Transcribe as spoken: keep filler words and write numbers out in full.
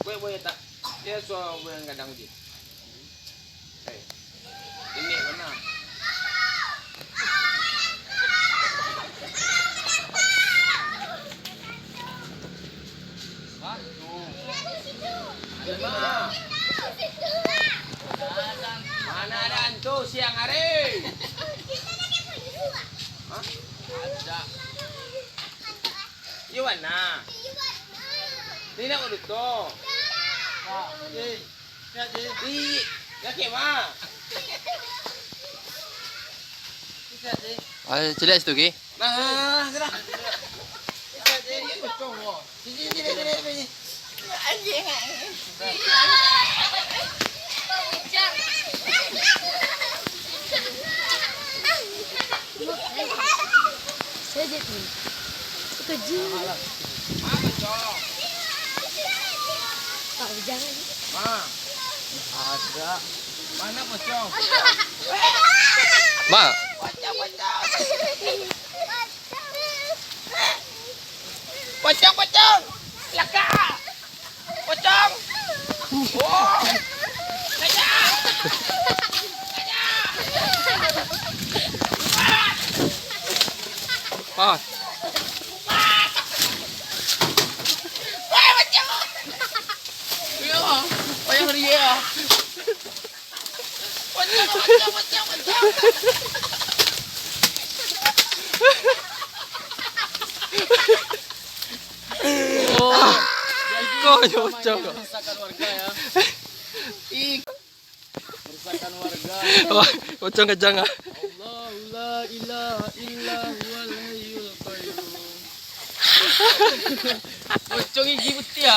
Buek-buek tak? Dia suah buek gadang je. Eh, ini mana? Hah? Tuh. Ada mana? Mana ada hantu siang hari? Hah? Ada. Iyo, mana? Ni nak duto. Ih, nak kema? Ah, caliak situ, Ki. Nah, gerak. Sini, sini, sini, sini. Ada. Mana pocong? Mak. Pocong, pocong. Lakak. Pocong. Oh. Pas. Wah, pocong. Iyo, pocong dia. Pocong, pocong, pocong, pocong. Oh, iko jo pocong ko. Meresahkan warga, ya. Ih, meresahkan warga. Wah, pocong kejang ah. Allahu la ilaha illa huwal hayyul qayyum. Pocong gigi putih.